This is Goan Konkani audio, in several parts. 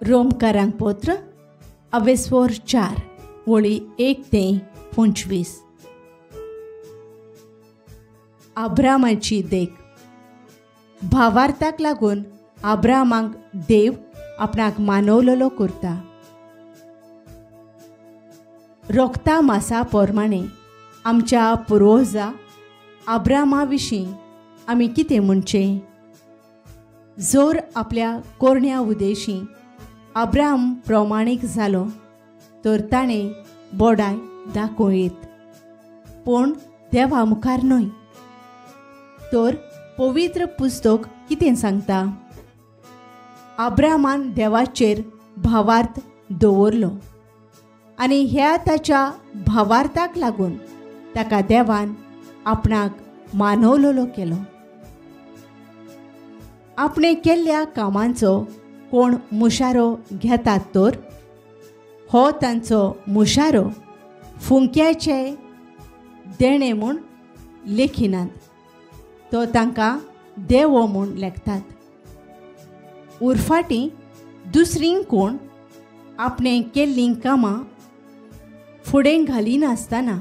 रोमकारांक पत्र अवेस्वोर 4 वळी 1 ते 25. आब्रामाची देख. भावार्थाक लागून आब्रामाक देव आपणाक मानवलेलो करता. रोखता मासा प्रमाणे आमच्या पुर्वजा आब्रामा विशीं आमी कितें म्हणचें? जोर आपल्या कोरण्या उदेशी आब्राम प्रमाणीक जालो तर ताणें बोडाय दाखोवं येत, पूण देवा मुखार न्हय. तर पवित्र पुस्तक कितें सांगता? आब्रामान देवाचेर भावार्थ दवरलो आनी ह्या ताच्या भावार्थाक लागून ताका देवान आपणाक मानवलेलो केलो. आपणे केल्ल्या कामांचो कोण मुशारो घेतात तर हो तांचो मुशारो फुंक्याचे देणें म्हूण लेखिनात, तो तांकां देवो म्हूण लेखतात. उरफाटी दुसरी कोण आपणे केल्लीं कामां फुडें घालिनासतना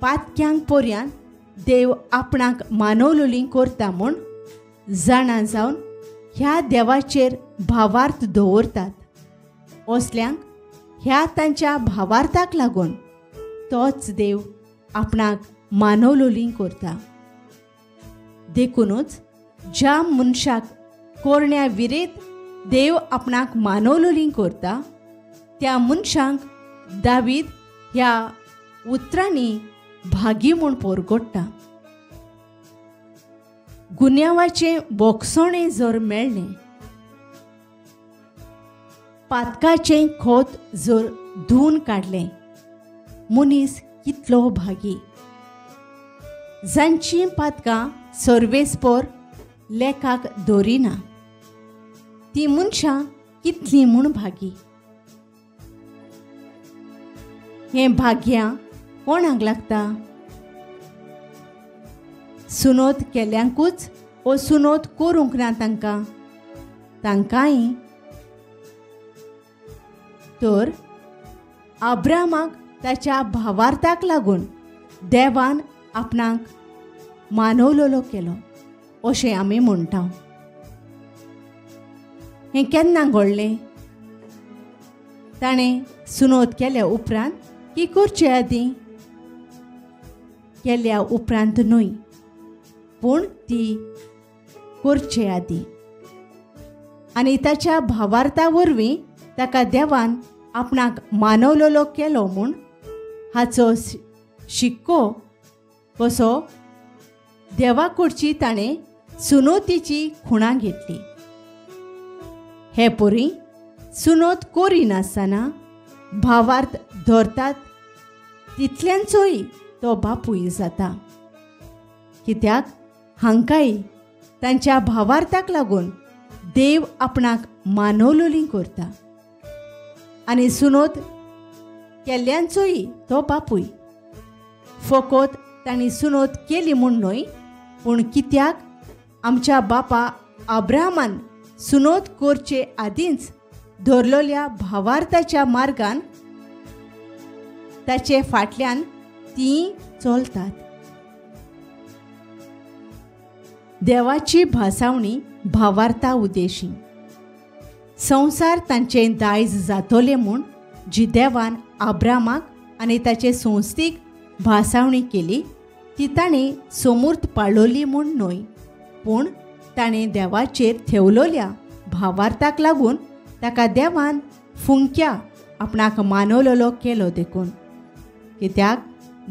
पातक्यांक पर्यान देव आपणाक मानवलेली करता म्हूण जाणा जावन ह्या देवाचेर भावार्थ दवरतात. असल्यांक ह्या तांच्या भावार्थाक लागून तोच देव आपणाक मानवलेली करता. देखुनूच ज्या मनशाक कोरण्या विरेत देव आपणाक मानवलेली करता त्या मनशांक दावीद ह्या उतरांनी भागी म्हूण पोरगोडटा. गुन्यांवाचें बोगसणें जर मेळ्ळें, पातकाचें खोत जर धुवन काडलें, मनीस कितलो भागी. जांचीं पातकां सर्वेस्पोर लेखाक दवरिना ती मनशां कितलीं म्हूण भागी. हें भाग्यां कोणाक लागता? सुनोत केल्यांकूच ओ सुनोत करूंक ना तांकां तांकांय. तर आब्रामाक ताच्या भावार्थाक लागून देवान आपणाक मानवलेलो केलो अशें आमी म्हणटा. हें केन्ना घडलें? ताणें सुनोत केल्या उपरांत की करचे आदीं? केल्या उपरांत न्हय, पूण ती करचे आदीं. आनी ताच्या भावार्था वरवीं ताका देवान आपणाक मानवलेलो केलो म्हूण हाचो शिक्को कसो देवाकडची ताणें सुनोतीची खुणां घेतली. हे परी सुनोत करिनासतना भावार्थ धरतात तितल्यांचोय तो बापूय जाता. कित्याक हांकांय तांच्या भावार्थाक लागून देव आपणाक मानवलेली करता आनी सुनोत केल्ल्यांचोय तो बापूय. फकत तांणी सुनोत केली म्हूण न्हय, पूण कित्याक आमच्या बापा आब्रामान सुनोत करचे आदींच धरलेल्या भावार्थाच्या मार्गान ताचे फाटल्यान तीं चलतात. देवाची भासावणी भावार्था उद्देशी. संवसार तांचें दायज जातलें म्हूण जी देवान आब्रामाक आनी ताचे संस्थेक भासावणी केली ती ताणें सोमूर्त पाळवली म्हूण न्हय, पूण ताणें देवाचेर थेवलोल्या भावार्थाक लागून ताका देवान फुंक्या आपणाक मानवलेलो केलो देखून. कित्याक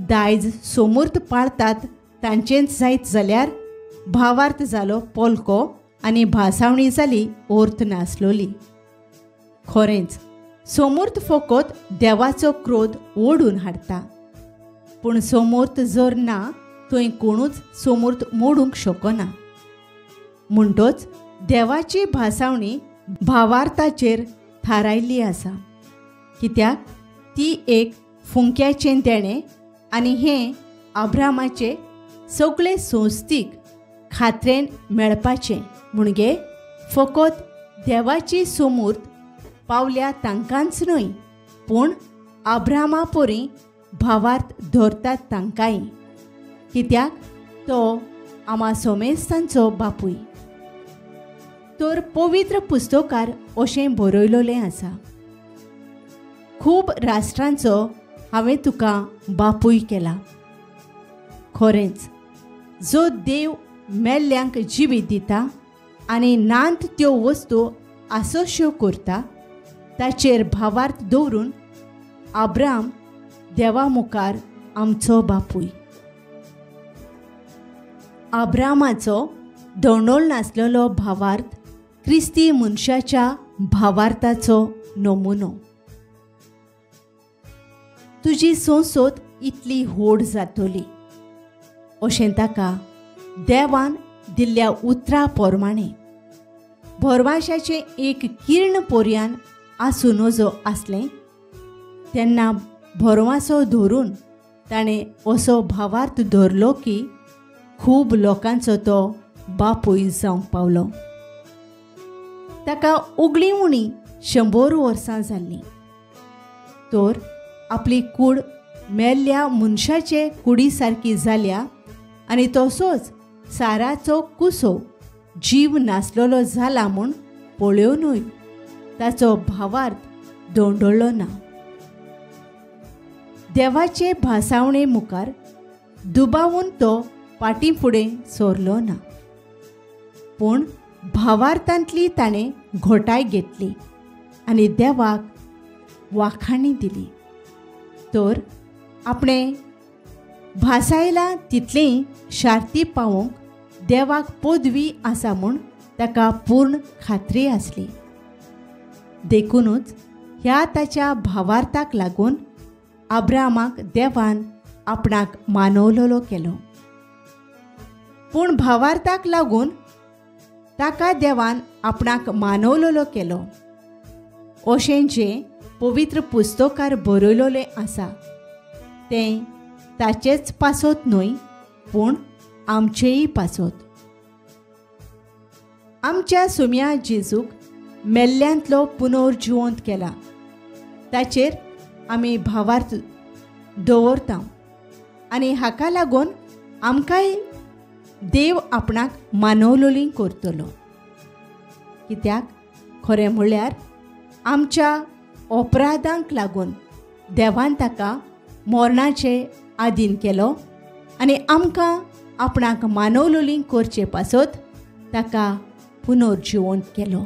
दायज सोमूर्त पाळतात तांचेंच जायत जाल्यार भावार्थ जालो पोलको आनी भासावणी जाली अर्थ नासलोली. खरेंच सोमूर्त फकत देवाचो क्रोध ओडून हाडटा, पूण सोमूर्त जर ना थंय कोणूच सोमूर्त मोडूंक शकना. म्हणटोच देवाची भासावणी भावार्थाचेर थारायल्ली आसा, कित्याक ती एक फुंक्याचें देणें आनी हें आब्रामाचे सगळे संस्थीक खात्रेन मेळपाचें म्हणजे फकत देवाची सोमूर्त पावल्या तांकांच न्हय, पूण आब्रामा परी भावार्थ धरतात तांकांय, कित्याक तो आमा सोमेस्तांचो बापूय. तर पवित्र पुस्तकार अशें बरयलेलें आसा, खूब राष्ट्रांचो हांवें तुका बापूय केला. खरेंच जो देव मेल्ल्यांक जिवीत दिता आनी नांत त्यो वस्तू आसोश्यो करता ताचेर भावार्थ दवरून आब्राम देवा मुखार आमचो बापूय. आब्रामाचो दोंडोल नासलेलो भावार्थ क्रिस्ती मनशाच्या भावार्थाचो नमुनो. तुजी संसद इतली व्हड जातली अशें ताका देवान दिल्ल्या उतरा प्रमाणे भरवाशाचें एक किर्ण पोरयान आसूं नजो आसलें तेन्ना भरवासो धरून ताणें असो भावार्थ धरलो की खूब लोकांचो तो बापूय जावंक पावलो. ताका उगळी उणी 100 वर्सां जाल्लीं, तर आपली कूड मेल्ल्या मनशाचे कुडी सारकी जाल्या आनी तसोच साराचो कुसो जीव नासलेलो जाला म्हूण पळोवनूय ताचो भावार्थ दोंडळ्ळो ना. देवाचे भासावणे मुखार दुबावून तो फाटीं फुडें सरलो ना, पूण भावार्थांतली ताणें घोटाय घेतली आनी देवाक वाखाणी दिली. तर आपणें भासायला तितलेंय शार्ती पावोवंक देवाक पदवी आसा म्हूण ताका पूर्ण खात्री आसली. देखुनूच ह्या ताच्या भावार्थाक लागून आब्रामाक देवान आपणाक मानवलेलो केलो. पूण भावार्थाक लागून ताका देवान आपणाक मानवलेलो केलो अशें जें पवित्र पुस्तकार बरयलेलें आसा तें ताचेच पासत न्हय, पूण आमचेय पासत. आमच्या सुम्या जेजूक मेल्ल्यांतलो पुनर्जिवंत केला, ताचेर आमी भावार्थ दवरता आनी हाका लागून आमकांय देव आपणाक मानवलोली करतलो. कित्याक खरें म्हणल्यार आमच्या अपराधांक लागून देवान ताका मरणाचे आदीन केलो आनी आमकां आपणाक मानवलोली करचे पासत ताका पुनर्जिवंत केलो.